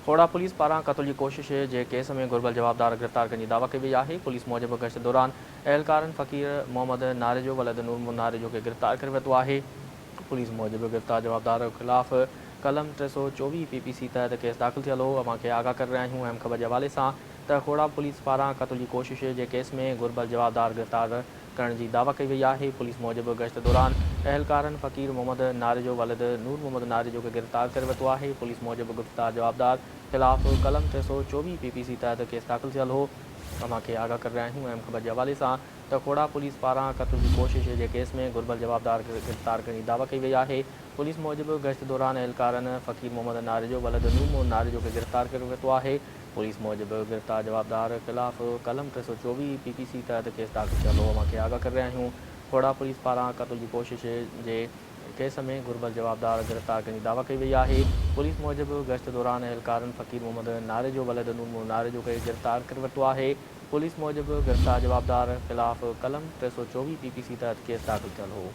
کوڙا police پاران قتل جي ڪوشش جي ڪيس ۾ گهربل جوابدار گرفتار ڪرڻ جي دعويٰ ڪئي وئي آهي. پوليس موجب گشت دوران اهلڪارن فقير محمد ناريجو ولد نور محمد ناريجو کي گرفتار ڪري ورتو آهي. پوليس موجب گرفتار جوابدار خلاف قلم 324 پي پي سي تحت ڪيس داخل ٿيل هو. اوهان کي آگاهه ڪري رهيا آهيون اهم خبر جي حوالي سان ته کوڙا پوليس پاران قتل جي ڪوشش جي ڪيس ۾ گهربل جوابدار گرفتار ڪرڻ جي دعويٰ ڪئي وئي آهي. پوليس موجب گشت دوران اهلڪارن فقير محمد ناريجو ولد نور محمد ناريجو کي گرفتار ڪري ورتو آهي. پوليس موجب گرفتار جوابدار خلاف قلم 324 پي پي سي تحت ڪيس داخل ٿيل هو. اوهان کي آگاهه ڪري رهيا آهيون اهم خبر جي حوالي سان ته کوڙا پوليس پاران قتل جي ڪوشش جي ڪيس ۾ گهربل جوابدار گرفتار ڪرڻ جي دعويٰ ڪئي وئي آهي. پوليس موجب گشت دوران اهلڪارن فقير محمد ناريجو ولد نور محمد ناريجو کي گرفتار ڪري ورتو آهي. پوليس موجب گرفتار جوابدار خلاف قلم 324 پي پي سي تحت ڪيس داخل ٿيل هو. اوهان کي آگاهه ڪري رهيا آهيون کوڙا پوليس پاران قتل جي ڪوشش جي ڪيس ۾ گهربل جوابدار گرفتار ڪرڻ جي دعويٰ ڪئي وئي آهي. پوليس موجب گشت دوران اهلڪارن فقير محمد ناريجو ولد نور محمد ناريجو کي گرفتار ڪري ورتو آهي. پوليس موجب گرفتار جوابدار خلاف قلم 324 پي پي سي تحت ڪيس داخل ٿيل هو.